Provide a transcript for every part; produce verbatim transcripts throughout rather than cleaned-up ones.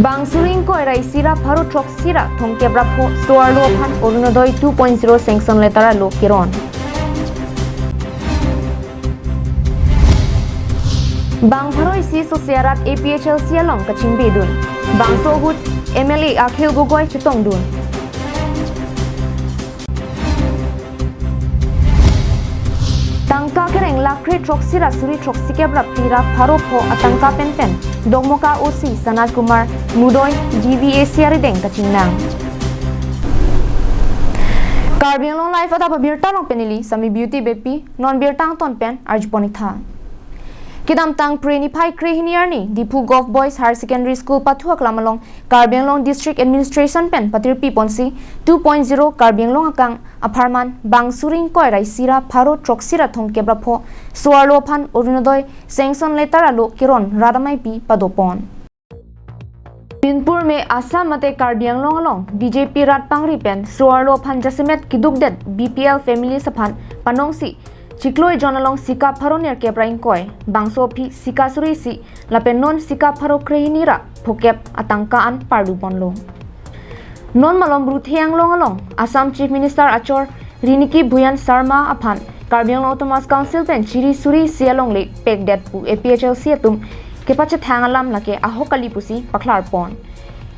Bang suri ingkoi ra isi ra pharo throksi ra thomkep ra pho so-arlo aphan Orunodoi two point zero sanction letter alo keron. Bang pharo isi sose arat A P H L C along kachingbedun. Bangso ahut M L A Akhil Gogoi chetongdun. Tangka kereng lakh kre throksi ra suri throksikep ra phli ra pharo pho atangka penpen Dokmoka O C Sanat Kumar Mudoi G V A C arideng kachingnang. Karbi Anglong Live adap abirta along pen neli Sami Beauty Beypi, non birta angton pen arjupon ik tha. Kedamtang Phre niphai krehini arni Diphu Govt Boys Higher Secondary School pathu aklam along Karbi Anglong District Administration pen patirpi ponsi two point zero Karbi Anglong akang apharman bang suri ingkoi ra isi ra pharo throksi ra thomkep ra pho so-arlo aphan Orunodoi sanction letter alo keron rat ameipi padopon. Binpur me Assam mate Karbi Anglong along B J P rat pangri pen so-arlo aphan jasemet kedukdet B P L families aphan panongsi Chiklo ejon along sika pharo nerkep ra ingkoi, bangso aphi sika suri isi, lapen non sika pharo krehini ra phokep atangka an parduponlo. Non malom Ruthe Anglong along Assam Chief Minister achor Riniki Bhuyan Sharma aphan Karbi Anglong Autonomous Council pen chiri suri isi alongle pekdet pu A P H L C atum kepachethang alam lake ahok kali pusi paklarpon.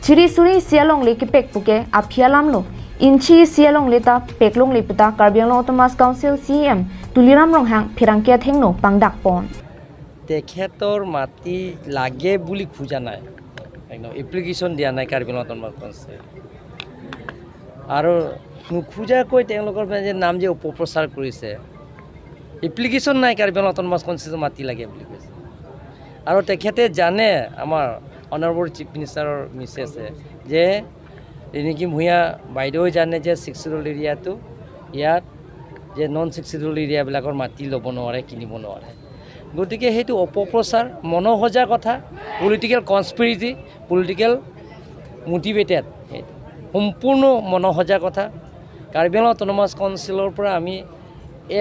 Chiri suri isi alongle kepek puke aphi alamlo. Inchi isi alongle ta peklongle puta Karbi Anglong Autonomous Council C E M Tuliram Ronghang pherangke athengno pangdakpon. তেখেতৰ মাটি লাগে বুলি খোজা নাই, একদম এপ্লিকেশ্যন দিয়া নাই কাৰ্বি Anglong autonomous constituency. আৰু নোখোজাকৈ তেওঁলোকৰ মানে যে নাম যে অপপ্ৰচাৰ কৰিছে, এপ্লিকেশ্যন নাই কাৰ্বি আংলং অট'নমাছ কনষ্টিটুৱেঞ্চি মাটি লাগে বুলি কৈছে। আৰু তেখেতে জানে, আমাৰ অনাৰেবল চিফ মিনিষ্টাৰৰ মিছেছে, যে ৰিণিকী ভূঞা বাইদেৱে জানে যে ছিক্স শ্বিডিউল এৰিয়াটো ইয়াত যে নন ছিক্স শ্বিডিউল এৰিয়াবিলাকৰ মাটি ল'ব নোৱাৰে, কিনিব নোৱাৰে। গতিকে সেইটো অপপ্ৰচাৰ, মনসজা কথা, পলিটিকেল কনস্পিৰেচি, পলিটিকেল মটিভেটেড, সেইটো সম্পূৰ্ণ মনসজা কথা। কাৰ্বি আংলং অট'নমাছ কাউন্সিলৰ পৰা আমি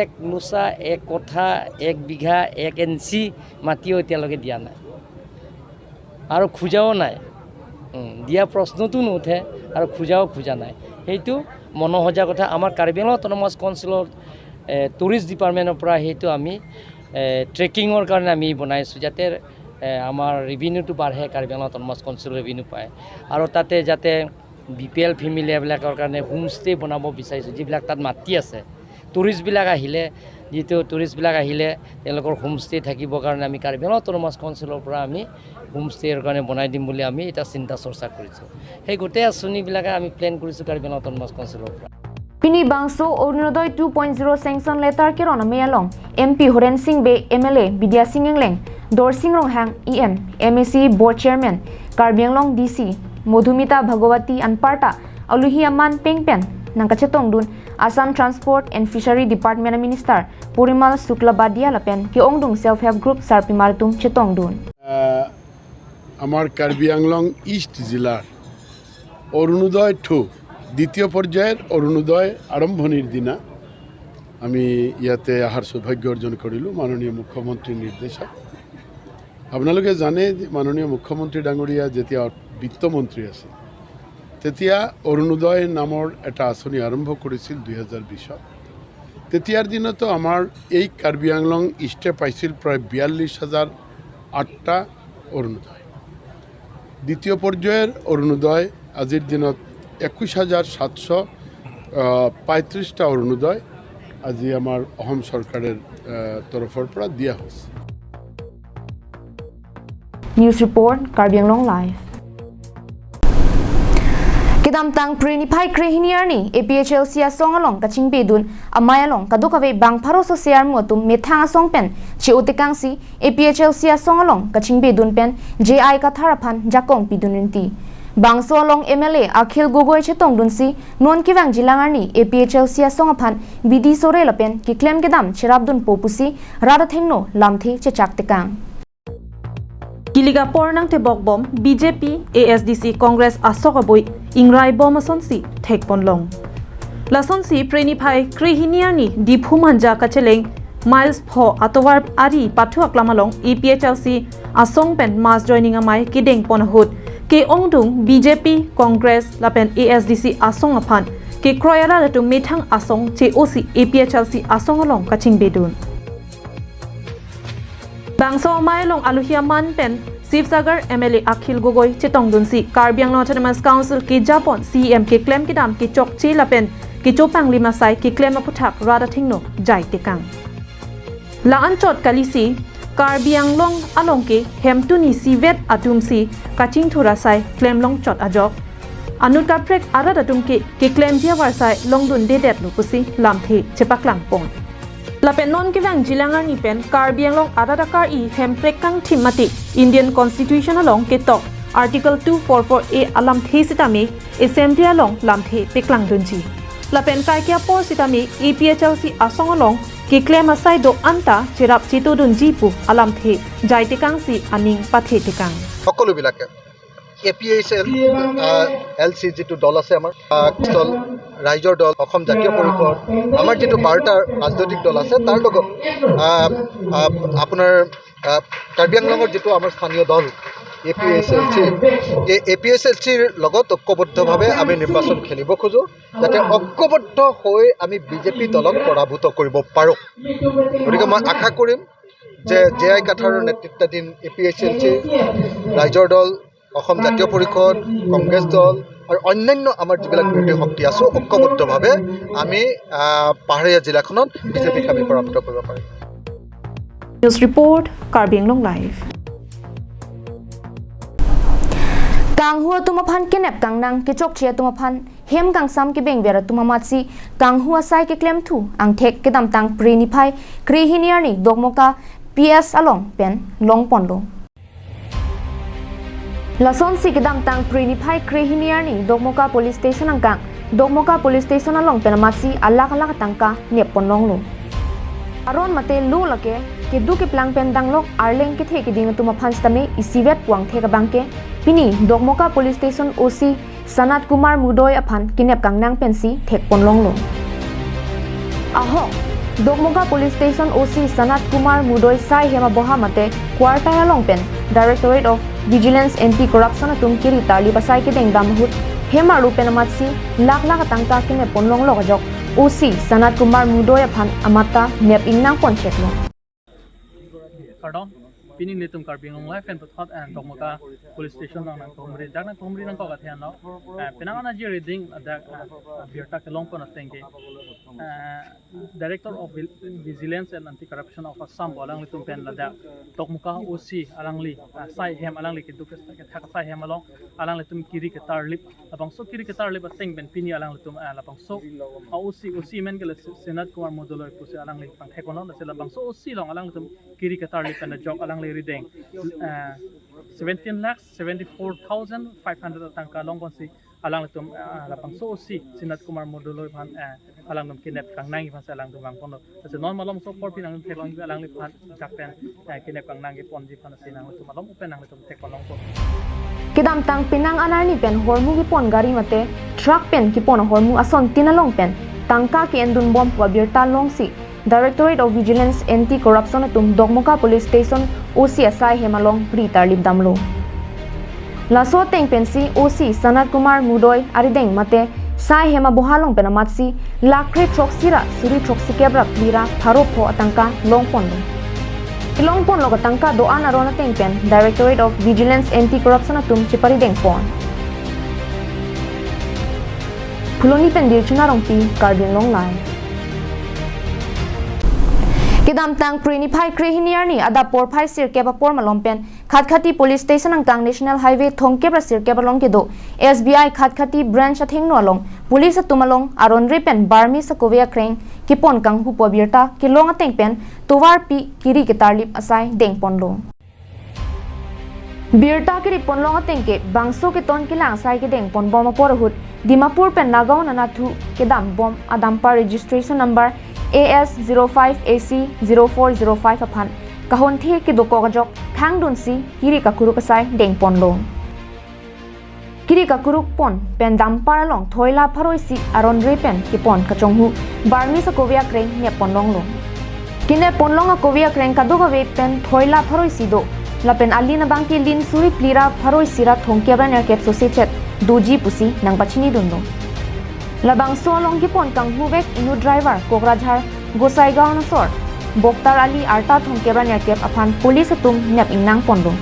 এক লোচা, এক কঠা, এক বিঘা, এক ইঞ্চি মাটিও এতিয়ালৈকে দিয়া নাই আৰু খোজাও নাই। উম, দিয়া প্ৰশ্নটো নুঠে আৰু খোজাও খোজা নাই। সেইটো মনসজা কথা। আমাৰ কাৰ্বি আংলং অট'নমাছ কাউন্সিলৰ, এ, টুৰিষ্ট ডিপাৰ্টমেণ্টৰ পৰা সেইটো আমি, এ, ট্ৰেকিঙৰ কাৰণে আমি বনাইছোঁ, যাতে, এ, আমাৰ ৰেভিনিউটো বাঢ়ে, কাৰ্বি আংলং অট'নমাছ কাউন্সিলৰ ৰেভিনিউ পায় আৰু তাতে যাতে বি পি এল ফেমিলিবিলাকৰ কাৰণে হোমষ্টে বনাব বিচাৰিছোঁ, যিবিলাক তাত মাটি আছে। টুৰিষ্টবিলাক আহিলে, যিটো টুৰিষ্টবিলাক আহিলে তেওঁলোকৰ হোমষ্টে থাকিবৰ কাৰণে আমি কাৰ্বি আংলং অট'নমাছ কাউন্সিলৰ পৰা আমি হোমষ্টেৰ কাৰণে বনাই দিম বুলি আমি এটা চিন্তা চৰ্চা কৰিছোঁ। সেই গোটেই আঁচনিবিলাকে আমি প্লেন কৰিছোঁ কাৰ্বি আংলং অট'নমাছ কাউন্সিলৰ পৰা। Pini bangso Orunodoi two point zero sanction letter keron amei along M P Horen Sing Bey, M L A Bidya Sing Engleng, Dorsing Ronghang, E M, M A C Board Chairman, Karbi Anglong D C Madhumita Bhagawati anparta alohi aman pengpen nangkachetongdun Assam Transport and Fishery Department Minister Porimal Suklabadia lapen ke-ongdung Self Help Group sarpimar atum chetongdun. আহ, আমাৰ কাৰ্বি আংলং ইষ্ট জিলাৰ অৰুণোদয় টু দ্বিতীয় পৰ্যায়ৰ অৰুণোদয় আৰম্ভণিৰ দিনা আমি ইয়াতে অহাৰ সৌভাগ্য অৰ্জন কৰিলোঁ মাননীয় মুখ্যমন্ত্ৰীৰ নিৰ্দেশত। আপোনালোকে জানে যে মাননীয় মুখ্যমন্ত্ৰী ডাঙৰীয়া যেতিয়া বিত্তমন্ত্ৰী আছিল, তেতিয়া অৰুণোদয় নামৰ এটা আঁচনি আৰম্ভ কৰিছিল দুই হাজাৰ বিছত। তেতিয়াৰ দিনতো আমাৰ এই কাৰ্বি আংলং ইষ্টে পাইছিল প্ৰায় বিয়াল্লিছ হাজাৰ আঠটা অৰুণোদয়। দ্বিতীয় পৰ্যায়ৰ অৰুণোদয় আজিৰ দিনত একৈছ হাজাৰ সাতশ, আহ, পঁয়ত্ৰিছটা অৰুণোদয় আজি আমাৰ অসম চৰকাৰৰ, আহ, তৰফৰ পৰা দিয়া হৈছে। News report, Karbi Anglong Live. Kedamtang Phre niphai krehini arni A P H L C asong along kachingbedun amei along kadokave bang pharo sose armu atum methang asong pen che-otekangsi A P H L C asong along kachingbedun pen J I Kathar aphan jakong pidun rinti. Bangso along M L A Akhil Gogoi chetongdunsi non kevangjilang arni A P H L C asong aphan bidi sore lapen keklem kedam cherapdunpo pusi rat athengno lamthe chechak tekang. Kilik apor nangtebokbom B J P, A S D C, Congress asok abui ingraibom asonsi thekponlong. Lasonsi Phre niphai krehini arni Diphu Manja kacheleng miles pho atovar ari pathu aklam along A P H L C asong pen mass joining amei kedengpon ahut Ke-ongdung B J P, Congress lapen A S D C asong aphan kekroi arat atum methang asong che-osi A P H L C asong along kachingbedun. Bangso amei along alohi aman pen Sibsagar M L A Akhil Gogoi chetongdunsi Karbi Anglong Autonomous Council kejapon C E M keklem kedam kechokche lapen kechopanglim asai keklem aputhak rat athengno jai tekang. La-anchot kalisi, Karbi Anglong along ke hemtuni isivet atumsi kachingthur asai klemlongchot ajok, anut kaprek arat atum ke keklemji avarsai longdundedetlo pusi lamthe chepaklangpon. Lapen non kevangjilang arni pen Karbi Anglong arat akari hemprek kangthim mate Indian Constitution along ketok Article two four four A alamthe sitame Assembly along lamthe peklangdunji. Lapen kaike apor sitame A P H L C asong along keklem asai do-an ta cherap chetodunji pu alamthe jai tekangsi aning pathe tekang. সকলোবিলাকে A P H L, আহ, এল চি যিটো দল আছে আমাৰ, আহ, দল, ৰাইজৰ দল, অসম জাতীয় পৰিষদ, আমাৰ যিটো বাৰটা ৰাজনৈতিক দল আছে, তাৰ লগত, আহ, আহ, আপোনাৰ, আহ, কাৰ্বি আংলঙৰ যিটো আমাৰ স্থানীয় দল এ পি এইচ এল চি, এই এ পি এইচ এল চিৰ লগত ঐক্যবদ্ধভাৱে আমি নিৰ্বাচন খেলিব খোজো, যাতে ঐক্যবদ্ধ হৈ আমি বি জে পি দলক পৰাভূত কৰিব পাৰোঁ। গতিকে মই আশা কৰিম যে জে আই কাথাৰৰ নেতৃত্বাধীন এ পি এইচ এল চি, ৰাইজৰ দল, অসম জাতীয় পৰিষদ, কংগ্ৰেছ দল আৰু অন্যান্য আমাৰ যিবিলাক বিৰোধী শক্তি আছো, ঐক্যবদ্ধভাৱে আমি, আহ, পাহাৰীয়া জিলাখনত বি জে পিক আমি পৰাভূত কৰিব পাৰিম। News report, Karbi Anglong Live. Kanghu atum aphan kenep kangnang kechokche atum aphan hem kangsam kebengver atum amatsi kanghu asai keklemthu angthek kedamtang Phre niphai kre hini arni Dokmoka P S along pen longponlo. Lasonsi kedamtang Phre niphai kre hini arni Dokmoka Police Station angkang, Dokmoka Police Station along pen amatsi alakh alakh atangka nepponlonglo. Aron mate lo lake keduk keplang pen danglok arleng kethe keding atum aphan sitame isivet pu angthek abangke pini Dokmoka Police Station O C Sanat Kumar Mudoi aphan kenep kangnang pensi thekponlonglo. Ahok, Dokmoka Police Station O C Sanat Kumar Mudoi sai hem aboha mate quarter along pen Directorate of Vigilance Anti Corruption atum kiri tarlip asai kedengdam ahut hem arlo pen amatsi lakh lakh atangka kenepponlonglo ajok O C Sanat Kumar Mudoi aphan amat ta nep ingnangpon cheklo. Kardom, pini nelitum Karbi Anglong Live pen puthot, eh, Dokmoka Police Station along nangkehumri, dak nangkehumri nangkok athe anlo, eh, penang an aji reading, dak, eh, birta kelongpon ateng ke, eh, Director of Vil-, Vigilance and Anti-Corruption of Assam pu alanglitum pen ladak Dokmoka O C alangli, eh, sai hem alangli keduk kethak sai hem along alanglitum kiri ketarlip, labangso kiri ketarlip ateng pen pini alanglitum, eh, labangso, ah, O C, O C amen ke la Si-, Sanat Kumar Mudoi pusi alangli pangthekponlo, lasi labangso O C along alanglitum kiri ketarlip pen ajok alangli rideng, eh, seventeen lakh seventy-four thousand five hundred atangka longponsi alanglitum, eh, labangso O C Sanat Kumar Mudoi aphan, eh, alangtum kenep kangnangji aphansi alangtum vangponlo. Lasi non malom so apor pini nangtum theklong alangliphan dak pen, eh, kenep kangnangji ponji aphan si nangtum malom pen nangtum theklongpo. Kedamtang penang an arni pen hormu kepon gari mate truck pen kepon ahormu asontin along pen tangka ke-endunbom pu abirta longsi Directorate of Vigilance Anti Corruption atum Dokmoka Police Station O C asai hem along ri tarlip damlo. Laso ateng pensi O C Sanat Kumar Mudoi arideng mate sai hem aboha along pen amatsi lakh kre throksi ra suri throksi kep ra phli ra pharo pho atangka longponlo. Kelongponlo atangka do-an aron ateng pen Directorate of Vigilance Anti Corruption atum cheparidengpon. Phuloni pen Dirchuna Rongpi, Karbi Anglong Live. Kedamtang Phre niphai kre hini arni adap porphai sirkep apor malom pen Khatkhati Police Station angkang National Highway thomkep ra sirkep along kedo S B I Khatkhati Branch athengno along police atum along aronre pen Burmese akove akreng kepon kanghu pu abirta kelong ateng pen tovarpi kiri ketarlip asai dengponlo. Birta kiriponlong ateng ke bangso keton kelang asai kedengponbom apor ahut Dimapur pen Nagaon anatthu kedambom adumper registration number A S zero five A C zero four zero five aphan kahonthe kedokok ajok thangdunsi kiri kakuruk asai dengponlo. Kiri kakurukpon pen dumper along thoila pharoisi aronre pen kepon kachonghu Burmese akove akreng nepponlonglo. Kenepponlong akove akreng kadokave pen thoila pharoisi do, Lapen alin abangke lin suri phli ra pharo isi ra thomkep ra nerkep sose chet doji pusi nangpachini dunlo. Labangso along kepon kanghuvek inut driver Kokrajhar Gosaigaon asor Boktar Ali arta thomkep ra nerkep aphan police atum nep ingnang ponlo.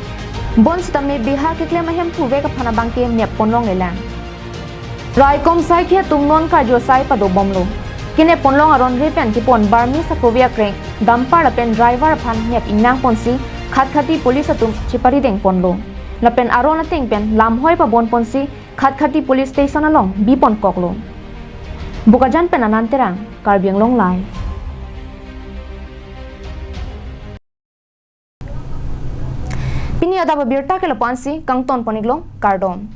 Bonsitame beha keklem ahemphu vek aphan abangke nep ponlonglelang. Raikom saikhi atum non karjosai padobomlo. Kenep ponlong aron re pen kepon Burmese akove akreng dumper lapen driver aphan nep ingnang ponsi Khatkhati police atum cheparideng ponlo. Lapen aron ateng pen lamhoi pabon ponsi Khatkhati police station along bi ponkoklo. Bokajan pen Anand Terang, Karbi Anglong Live. Pini adap abirta ke lapu-ansi kangton pon-iklo, kardom.